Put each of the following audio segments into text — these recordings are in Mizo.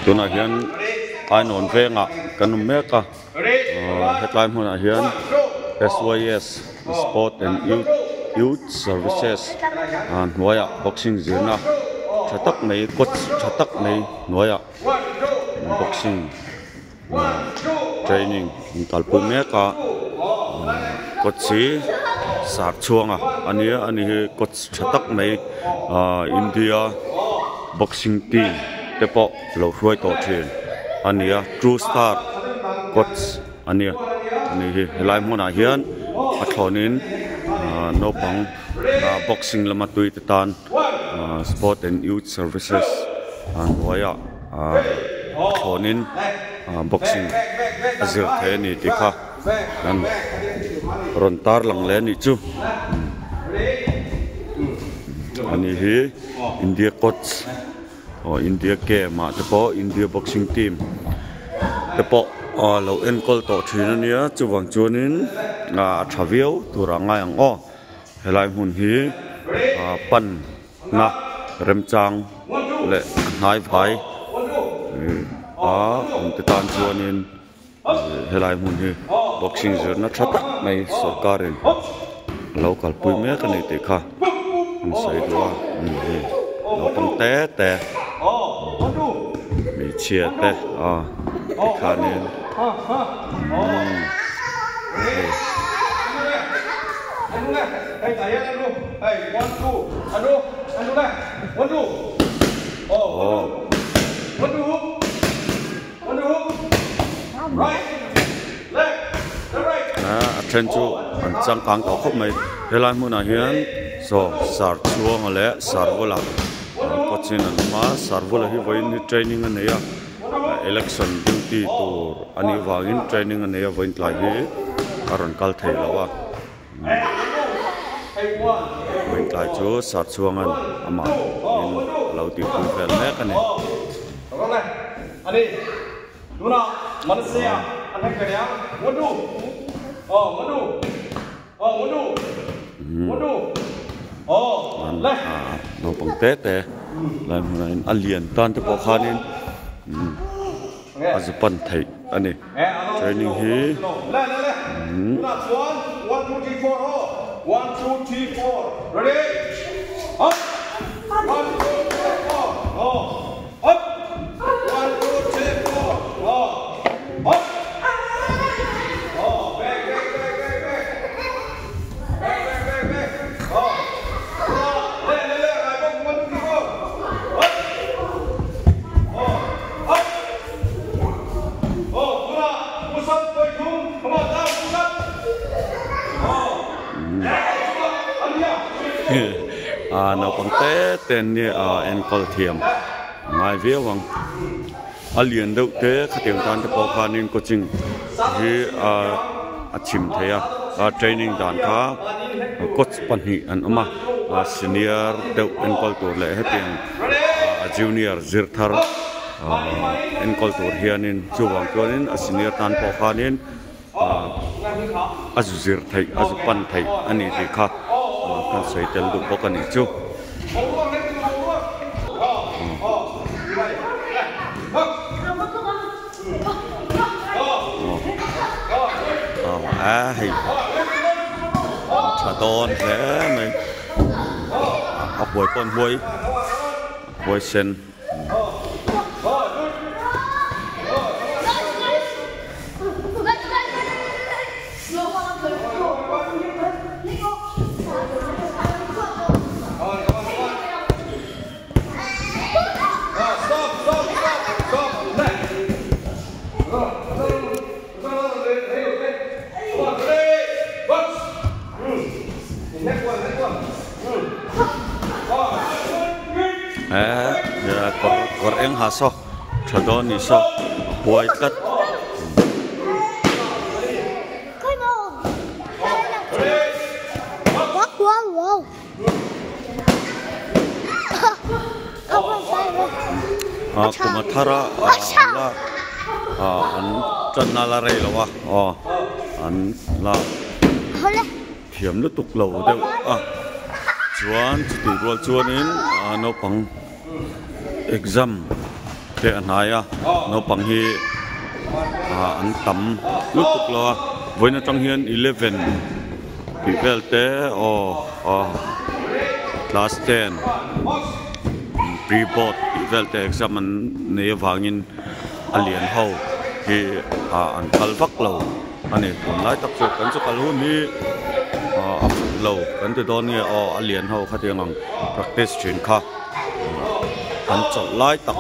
Tunah hian Ainawn vengah kan awm mek a, hetlai hmunah hian SYS Sport and Youth Services hnuaiah boxing zirna tha tak mai coach tha tak mai hnuaiah boxing training an kalpui mek a coach hi sar chhuanga a nia ani hi coach tha tak mai ahh India boxing team te pawh lo hruai tawh thin a ni a true star coach a nia ani hi helai hmunah hian a thlawnin ahh naupang boxing lama tui te tan ahh sport and youth services a hnuaiah. Ahh thlawnin boxing a zir thei a ni tih kha an rawn tar lang leh a nih chu ani hi India coach aw India game ah te pawh India boxing team te pawh a lo enkawl tawh thin a nia chuvang chuanin a tha viau tur a ngai ang aw helai hmun hi pan na remchang leh a hnai vai a awm te tan chuanin helai hmun hi boxing zirna tha tak mai sawrkarin a lo kalpui mek a ni tih kha an sawi duh a hei naupang te te hmeichhia te a tikhanin umm hei. A then chu an changkang tawh khawp mai helai hmunah hian saw sar chhuanga leh sar vula coach in an awm a sar vula hi vawiin hi training a nei a election duty tur a nih vangin training a nei a vawiin tlai hi a rawn kal thei lo a. Vawitlai chu Sarchhuanga'n amah in a lo tihpui vel mek a ni. Naupang te te lai hmunah hian a lian tan te pawh khanin a zu pan theih a ni. Training hi Aaa naupang te te an nia a enkawl thiam a ngai viau ang a lian deuh te khatiang tan te pawh khanin coaching hi a chhim thei a training dan kha coach pahnih an awm a senior deuh enkawl tur leh hetiang a junior zir thar. Enkawl tur hianin chuvang chuanin a senior tan pawh khanin a zu zir theih a zu pan theih a ni tih kha kan sawi tel duh bawk a nih chu. A hei tha dawn hle mai a huai pawn huai huaisen. Kawr eng ha saw tha dawn ni saw a huai tlat. A kum a thar a la an tanna la rei lo a aw an la thiam lutuk lo deuh a chuan chutih rual chuanin naupang exam. te a hnai a naupang hi ah an tam lutuk lo a vawiin atang hian eleven tih vel te aw aw class ten pre board tih vel te exam an nei avangin a lian ho hi ah an kal vak lo a ni tunlai tak chu kan chu kal hun hi ah a fuh lo kan ti dawn nge aw a lian ho khatiang ang practice thin kha an chawlh lai tak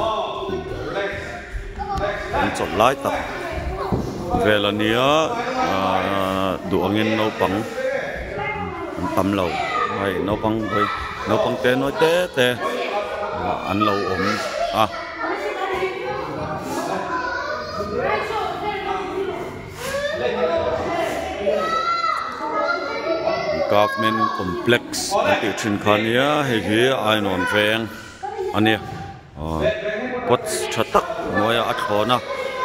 an chawlh lai tak vel a nia ah duh angin naupang an tam lo hei naupang naupang te nawi te te an lo awm a. Government complex an tih thin kha ania hei hi Ainawn veng a nia aw coach tha tak hnuaiah a thlawn a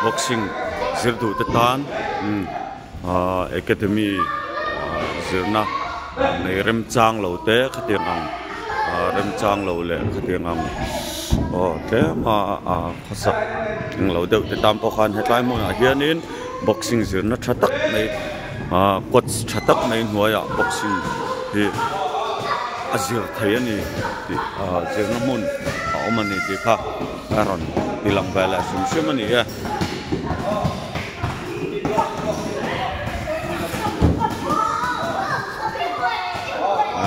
boxing zir duh te tan ahh academy zirna nei remchang lo te khatiang ang ahh remchang lo leh khatiang ang aw tlem a ah khawsak englo deuh te tan pawh khan hetlai hmunah hianin boxing zirna tha tak mai ahh coach tha tak mai hnuaiah boxing hi a zir thei a ni tih ahh zirna hmun a awm a ni tih kha a rawn ti lang ve leh hrim hrim a ni e.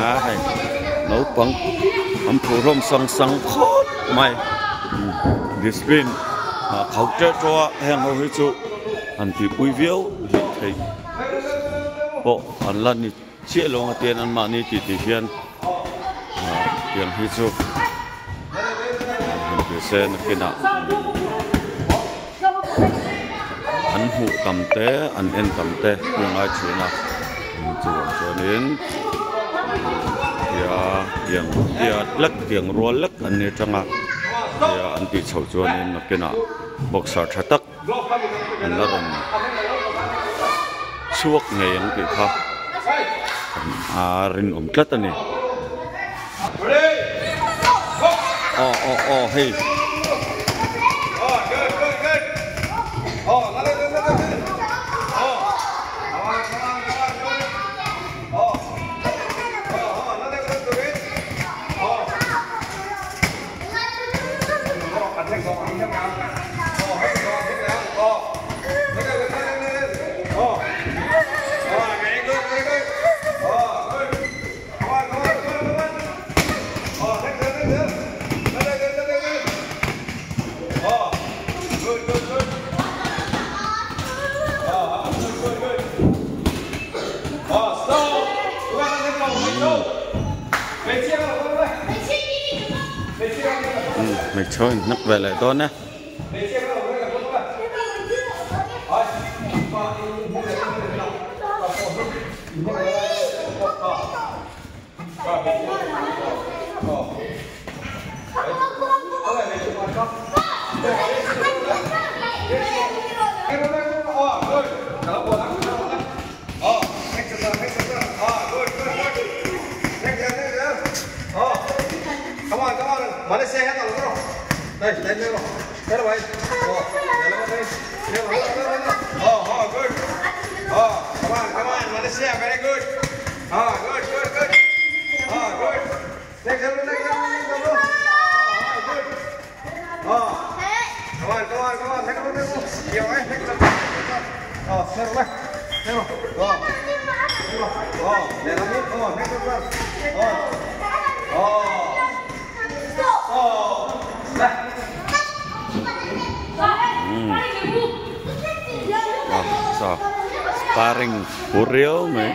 A hei naupang an phuh hlawm sang sang khawp mai discipline ah khauh teuh teuh a heng ho hi chu han tihpui viau hlih theih pawh an la ni chiah lo ang a tian anmahni tih tih hian ah tiang hi chu han ti se nakinah. An hmuh tam te an en tam te hi a ngai thin a chuvang chuanin tia tiang tia lek tiang rual lek an ni atang a tia an tih chhoh chuanin nakinah boxer tha tak an la rawn chhuak ngei ang tih kha a rinawm tlat a ni. Aw aw aw hei. Hmeichhe ho in hnek ve leh dawn e. Sparring phur riau mai.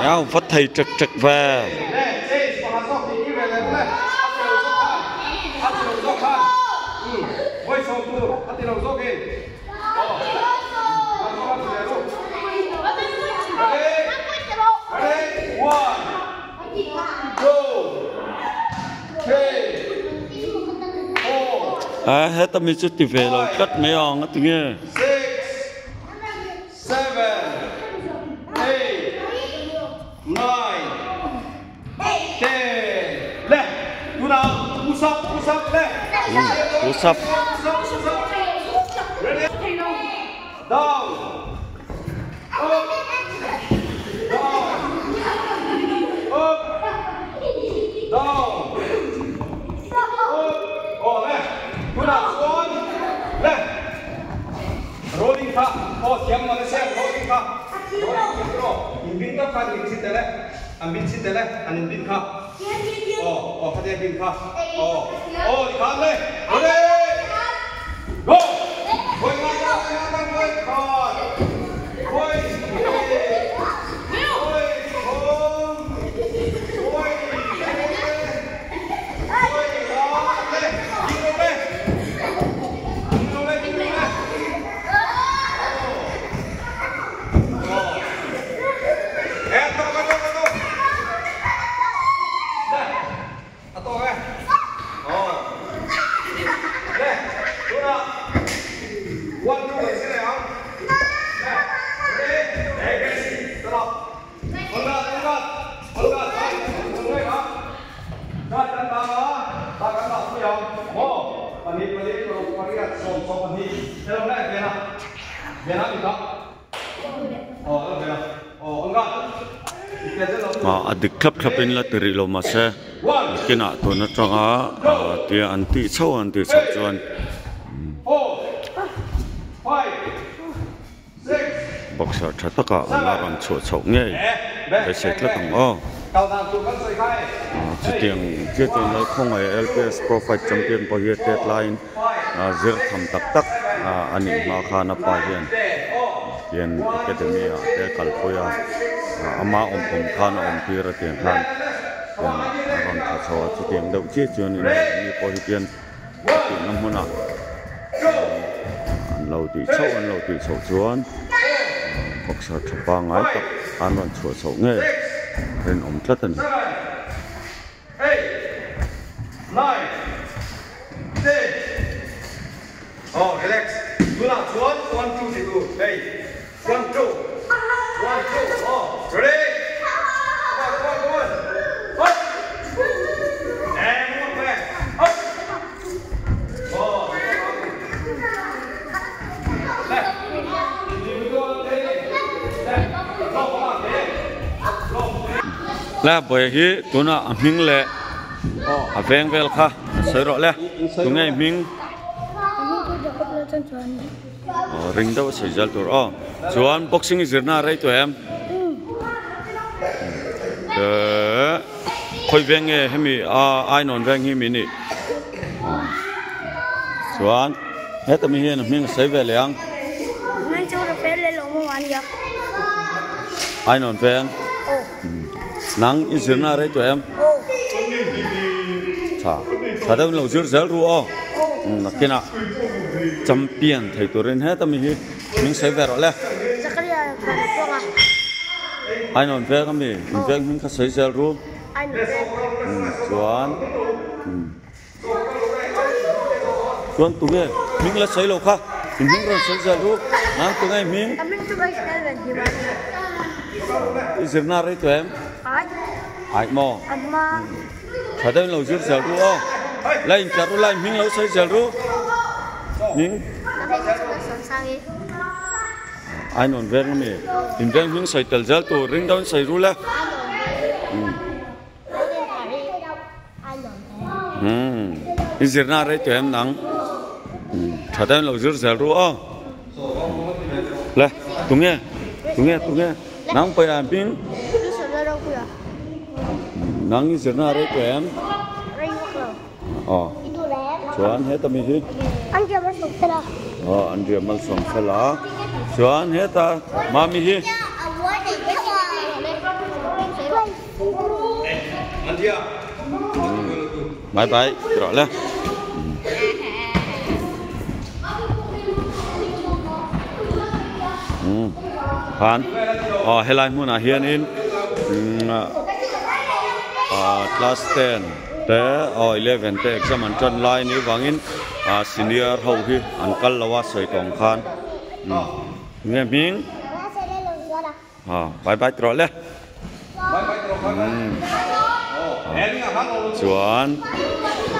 Nhau vắt thầy trực trực về. A heta mi chu ti ve lo tlat mai ang a ti nge. Push up. A dik thlap thlap in la ti rih lo mahse kinah tun atanga tia an tih chho an tih chhoh chuan boxer tha takah an la rawn chhuah chhoh ngei beisei tlat ang aw. Chutiang chiah chuan Lalkhawngaih LPS Pro Fight Champion pawh hi a tet laiin zir tham tak tak a nih hma khan a pa hian tian academy ah te a kalpui a, ama awm awm khan a awm tir a tiang khan tiang a rawn tha chho a, chutiang deuh chiah chuan inneihni pawh hi tian a tihna hmunah an lo tih chhoh an lo tih chhoh chuan boxer tha pangngai tak an rawn chhuah chhoh ngei rinawm tlat a ni. La bawi hi tunah a hming leh a veng vel kha a sawi rawh le tunge hming Aw ring deuh a sawi zel tur aw chuan boxing i zirna a rei tawh em ehh khawi veng nge hemi a ainawn veng hi mi nih chuan heta mi hian a hming a sawi ve leh ang ainawn veng nang i zirna a rei tawh em tha tha deuh in lo zir zel ru aw nakinah champion thei turin heta mi hi min sawi ve rawh le ainawn veng ami in veng hming kha sawi zel ru chuan Chuan tunge hming la sawi lo kha i hming rawn sawi zel ru nang tunge hming i zirna rei tawh em aih maw tha deuhin lo zir zel ru aw la intlar ru la i hming lo sawi zel ru hming ainawn veng ami in veng hming sawi tel zel tur ring deuhin sawi ru le. I zirna rei tawh em nang tha deuhin lo zir zel ru aw le tunge tunge tunge nang pawh a hming nang i zirna rei tawh em aw chuan heta mi hi aw an riah malsawm fel a chuan heta mami hi. Bye bye rawh le. Khan aw helai hmunah hianin class 10 te aw 11 te exam an tan lai ni vangin Ah senior ho hi an kal lo a sawi tawng khan nge hming ah bye bye tawh le chuan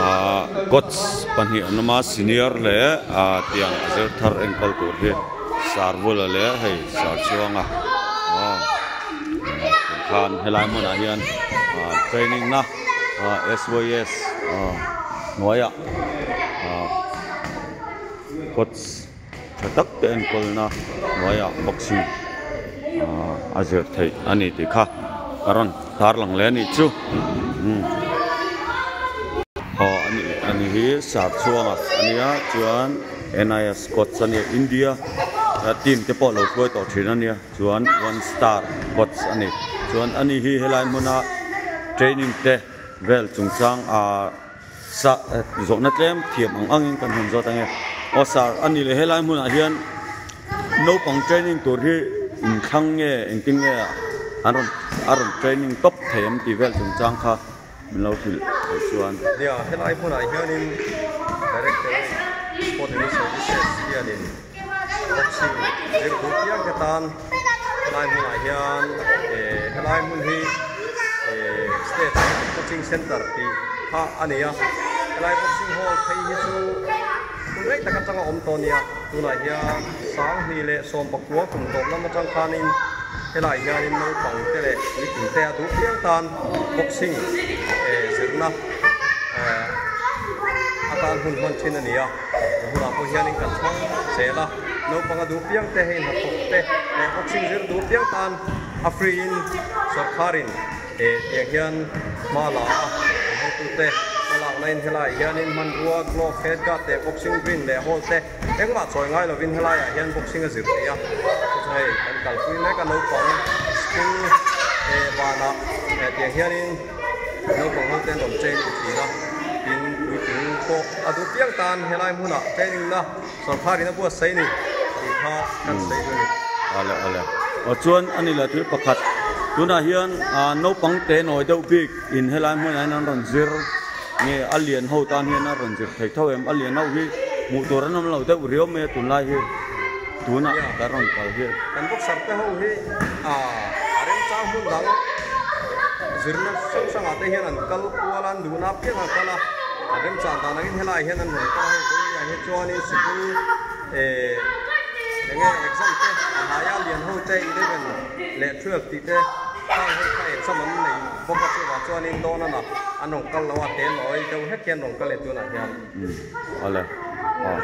ah coach pahnih an awm a senior leh ah tiang a zir thar enkawl tur hi Sarvula leh hei Sarchuanga aw khan helai hmunah hian ah training na ah S_Y_S ah hnuaiah ah coach tha tak te enkawlna hnuaiah boxing ah a zir theih a ni tih kha a rawn tarlang leh a nih chu umm aw a ni a ni hi Sarchhuanga a nia chuan N_I_S coach a nia India team te pawh lo hruai tawh thin a nia chuan one star coach a ni chuan ani hi helai hmuna training te vel chungchang ah Sa zawhna tlem thiam ang angin kan hawn zawt ange. Aw sir, a ni leh helai hmunah hian naupang training tur hi inthlang nge engtin nge an rawn a rawn training tawp thei em tih vel chungchang kha min lo hrilh theih chuan. Nia, helai hmunah hianin Directorate Sport and Youth Services hianin boxing zir duh piang te tan helai hmunah hian helai hmun hi state coaching center tih kha a ni a, helai boxing hall phei hi chu hun rei tak atanga awm tawh a ni a, tunah hian Sanghnih leh Sawmpakua kum tawp lam atang khanin helai hianin naupang te leh mitin te a duh piang tan boxing zirna atan hun hman thin a ni a. He hunah pawh hianin kan chhang zel a, naupang a duh piang te hei hnathawk te leh boxing zir duh piang tan a free in sawrkharin eh tiang hian hma la a, an hotute hma lakna in helaiah hianin hmanrua, glove, head guard leh boxing ring leh hall te engmah chawi ngai lovin helaiah hian boxing a zir thei a, chu chu hei kan kalpui mek a naupang school eh banah eh tiang hianin naupang ho te an rawn training thin a, tin puitling pawh a duh piang tan helai hmunah training na sawrkharin a buatsaih ni tih kha kan sawi duh a ni. Ale ale aw chuan a ni leh thil pakhat tunah hian ah naupang te nawi deuh bik in helai hmunah hian an rawn zir nge a lian ho tan hian a rawn zir thei tho em a lian ho hi hmuh tur an awm lo deuh riau mai a tunlai hi tunah kan rawn kal hi. Kan boxer te ho hi ah a remchang hmun dang zirna hrang hrangah te hian an kal kual a an duhna apiang an kal a a remchang dan angin helaiah hian an rawn kal a hei vawiin ah hi chuanin sikul eh eng nge exam te a hnaia lian ho te 11 leh 12 tih te khang ho kha exam an nei bawk a chuvang chuanin dawn a na an rawn kal lo a te nawi deuh hlek hian rawn kal e tunah hian. Awle aw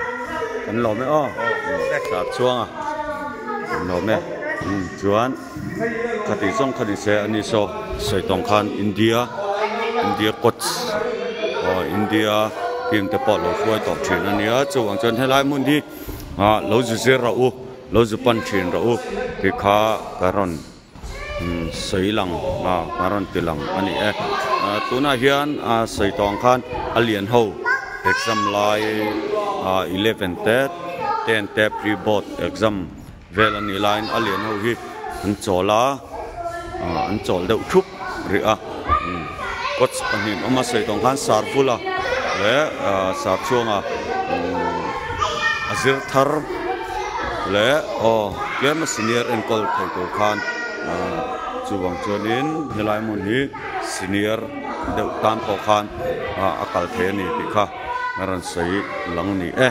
kan lawm e aw sar chhuang a kan lawm e chuan khati zawng kha ni se ani saw sawi tawng khan India India coach aw India team te pawh lo hruai tawh thin a nia chuvang chuan helai hmun hi ah lo zu zir rawh u lo zu pan thin rawh u tih kha ka rawn sawi lang a a rawn ti lang a ni e tunah hian sawi tawh ang khan a lian ho exam lai ah 11 te 10 te pre board exam vel a nih laiin a lian ho hi an chawl a an chawl deuh thup rih a coach pahnih an awm a sawi tawh ang khan sar bula leh sar chhuanga a zir thar leh aw tlema senior enkawl thei tur khan chuvang chuanin helai hmun hi senior deuh tan pawh khan a kal thei a ni tih kha a rawn sawi lang a ni e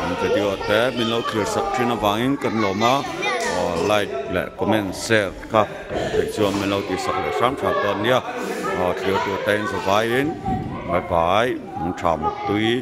an video te min lo thlir sak thin avangin kan lawm a aw like leh comment share kha theih chuan min lo tih sak leh hram hram dawn nia aw thlir tur te in zavaiin bye bye an tha mut tui.